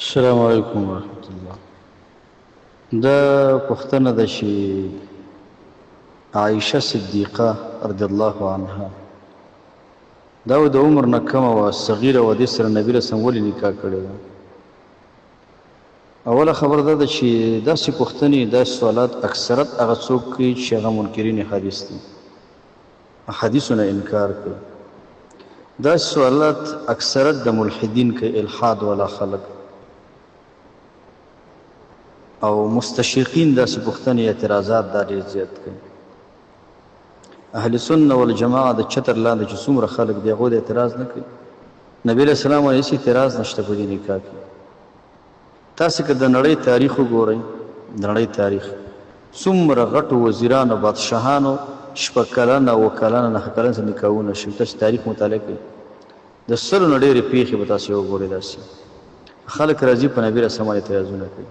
السلام علیکم ورحمت الله. دا پوښتنه ده چې عائشه صدیقه رضی الله عنها دا د عمر نه کمه وه، صغیره وه، دې سره نبي رسم ولې نکاح کړې ده؟ اوله خبره دا ده چې داسې پوښتنې، داسې سوالات اکثرت هغه څوک کوي چې هغه منکرین حدیث دي، احادیثو نه انکار کوي. داسې سوالات اکثرت د ملحدین کوي، الحاد والا خلک او مستشرقین داسې پوښتنې، اعتراضات دا ډېر زیات کوي. اهل سنت والجماعه د چتر لاندې چې څومره خلک دي هغو د اعتراض نه کوي. نبی علیه السلام باندې هېڅ اعتراض نشته په دې نکاح کې. تاسې که د نړۍ تاریخ وګورئ، د نړۍ تاریخ څومره غټو وزیرانو، بادشاهانو شپږ کلنه، اووه کلنه، نهه کلنه سره نکاحونه شوي. تاسې تاریخ مطالعه کړئ، د سلو نه ډېرې پېښې به تاسې وګورئ. داسې خلک راځي په نبي علیه السلام باندې اعتراضونه کوي.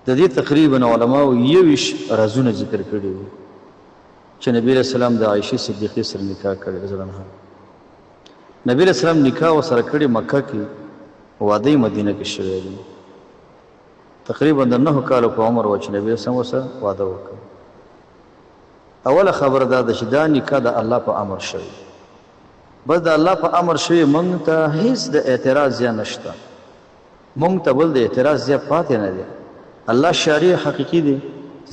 د دې تقریبا علماو 21 رازونه ذکر کړي دي چې نبی علیه السلام د عایشې صدیقې سره نکاح کړې رضی الله عنها. نبی علیه السلام نکاح ورسره کړې مکه کې، واده یې مدینه کې شوی دی. تقریبا د 9 کالو په عمر و چې نبی علیه السلام ورسره واده وکړ. اوله خبره دا ده چې دا نکاح د الله په امر شوی، بس د الله په امر شوی، مونږ ته هیڅ د اعتراض ځای نشته، مونږ ته بل د اعتراض ځای پاتې نه دی. الله شارع حقیقي دی،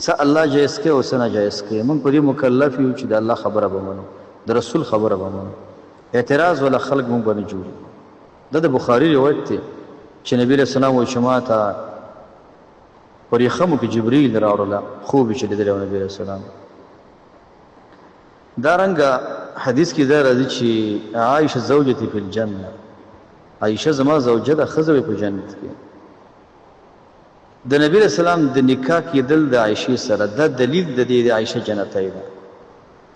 څه الله جایز کوي او څه ناجایز کوي، مونږ په دې مکلف یو چې د الله خبره به منو، د رسول خبره به منو. اعتراض ولا خلک مونږ باندې جوړ. دا د بخاري روایت دی چې نبی علیه السلام وایي چې ما ته په ریښمو کې جبریل راوړله، خوب یې چې لیدلی و نبی علیه السلام. دا رنګه حدیث کې دا راځي چې عائشه زوجتي فی الجنه، عائشه زما زوجه ده، ښځه به په جنت کې. د نبی علیه السلام د نکاح کېدل د عائشې سره دا دلیل د دې د عائشه جنتۍ ده،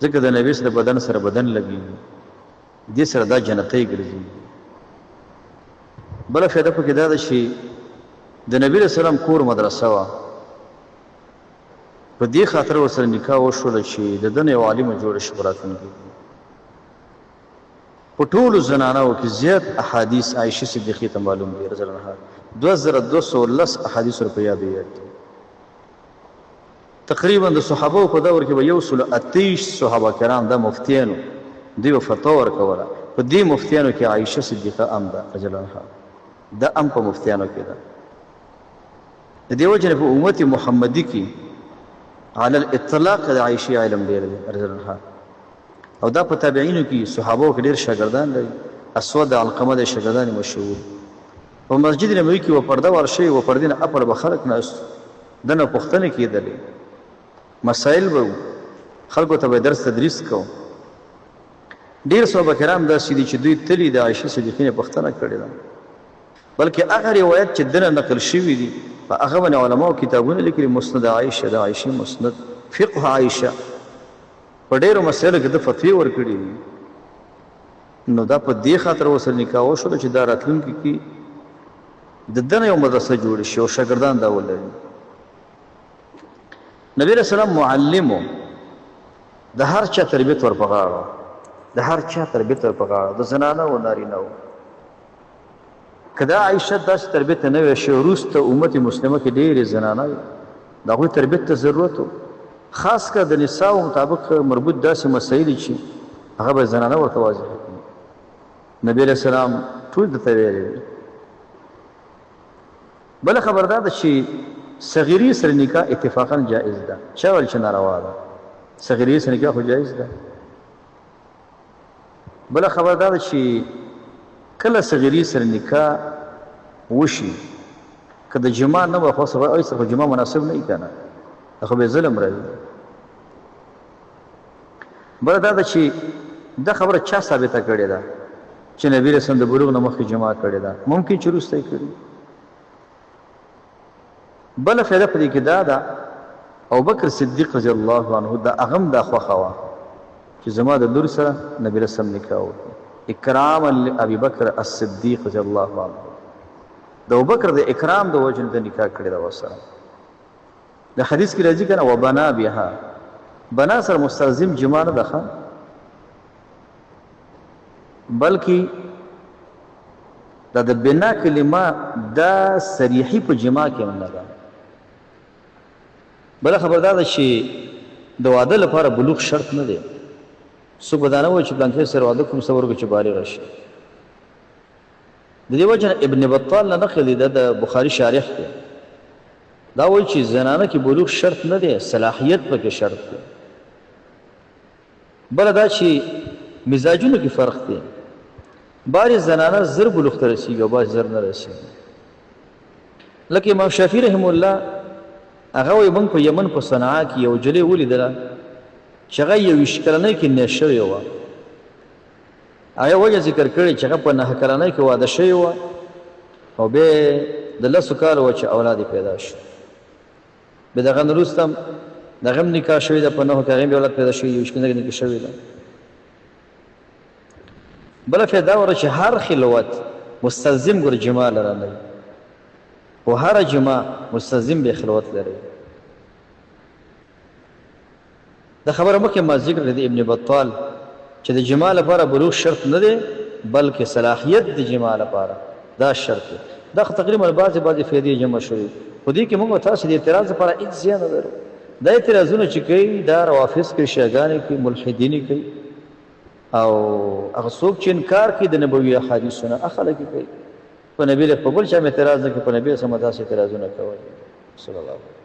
ځکه د نبی سره بدن سره بدن لګېږي، دې سره دا جنتۍ ګرځي. بله فایده پکې دا ده چې د نبی علیه السلام کور مدرسه وه، په دې خاطر ورسره نکاح وشوله چې د ده نه یو عالمه جوړه شي په راتلونکي کې. په ټولو زنانو کې زیات احادیث عایشې صدیقې ته معلوم دي رضی الله عنها، 2210 احادیث ور په یاد یاد دي. تقریبا د صحابو په دور کې به 128 صحابه کرام دا مفتیانو، دوی به فتوا ورکوله. په دې مفتیانو کې عایشه صدیقه ام ده رضی الله عنها، دا ام په مفتیانو کې ده. د دې وجه نه په امت محمدي کې علی الاطلاق د عایشې علم ډېر دی رضی الله عنها، او دا په تابعینو کې صحابو کې ډېر شاګردان لري. اسود علقمه د شاګردان مشهور. په مسجد نبوي کې و پرده ور شوی و، پردې نه اپړ به خلک ناست، دنه پوښتنې کېدلې، مسایل به وو، خلکو ته به درس تدریس کو. ډېر صحابه کرام داسې دي چې دوی تلي د عایشې صدیقې نه پوښتنه کړې ده، بلکې هغه روایت چې دنه نقل شوي دي په هغه باندې علماو کتابونه لیکلي، مسند عایشه، د عایشې مسند، فقه عایشه، په ډېرو مسایلو کې ده فتوې ورکړي دي. نو دا په دې خاطر ورسره نکاح وشوله چې دا راتلونکي کې د ده نه یو مدرسه جوړه شي او شاګردان دا ولري. نبی علیه السلام معلم و، د هر چا تربیت ور په غاړه، د هر چا تربیت ور په غاړه، د زنانه او نارینه و. که دا عایشه داسې تربیت نه وی شوې، وروسته امت مسلمه کې ډېرې زنانه وې، د هغوی تربیت ته ضرورت و، خاص کر د نساو مطابق مربوط داسې مسایل چې هغه به زنانه ورته واضح کړي. نبی علیه السلام ټول درته ویلي دي. بله خبر دا ده چې صغیرې سره نکاح اتفاقا جائز ده، چا ویل چې ناروا ده؟ صغیرې سره نکاح خو جائز ده. بله خبره دا ده چې کله صغیرې سره نکاح وشي، که د جماع نه وه، خو سره خو جماع مناسب نه وي که نه، دا خو به ظلم راځي. بله دا ده چې دا خبره چا ثابته کړې ده چې نبي رسول د بلوغ نه مخکې جماع کړې ده؟ ممکن چې وروسته یې کړي. بله فایده په دې کې دا ده، ابوبکر صدیق رضی الله عنه د هغه هم دا خوښه وه چې زما د لور سره نبي رسم نکاح وکړي، اکراما لابي بکر الصدیق رضی الله عنه. د ابوبکر د اکرام د وجې نه د نکاح کړې ده ورسره. د حدیث کې راځي که نه، وبنا بها، بنا سره مستلزم جماع نه ده ښه، بلکې دا د بنا کلمه دا صریحي په جما کې هم نه ده. بله خبره دا ده چې د واده لپاره بلوغ شرط نه دی. څوک به دا نه وایي چې پلانکی سره واده کوم، صبر وکړي چې بالغ شي. د دې وجه نه ابن بطال نه نقل دی، د بخاری شارح دی، دا وایي چې زنانه کې بلوغ شرط نه دی، صلاحیت پکې شرط دی. بله دا چې مزاجونو کې فرق دی، بعضې زنانه زر بلوغ ته رسیږي او بعضې زر نه رسیږي. لکه امام شافعي رحم الله هغه وایي موږ په یمن په صنعا کې یو جلۍ ولیدله چې هغه 21 کلنۍ کې نه شوې وه. هغه وجه ذکر کړې چې هغه په 9 کلنۍ کې واده شوې وه او بیا د 10 کالو وه چې اولاد یې پیدا شو. بیا د هغه نه وروسته هم د هغه هم نکاح شوې ده په 9 کې، هغې هم اولاد پیدا شوی، 21 کلنۍ کې نکاح شوې ده. بله فایده وره چې هر خلوت مستلزم ګور جما لره نه، او هر جما مستلزم به خلوت لري. د خبره مخکې ما ذکر کړې د ابن بطال چې د جما لپاره بلوغ شرط نه دی، بلکې صلاحیت د جما لپاره دا شرط دی. دا خو تقریبا بعضې بعضې فایدې جمع شوې، خو دې کې موږ تاسو د اعتراض لپاره هېڅ ځای نه لرو. دا اعتراضونه چې کوي دا روافض کوي، شیعهګانې کوي، ملحدین کوي، او هغه څوک چې انکار کوي د نبوي احادیثو نه هغه خلک کوي. په نبي له په بل چا اعتراض نه کوي، په نبي سم تاسو اعتراضونه کوئ صلی الله علیه.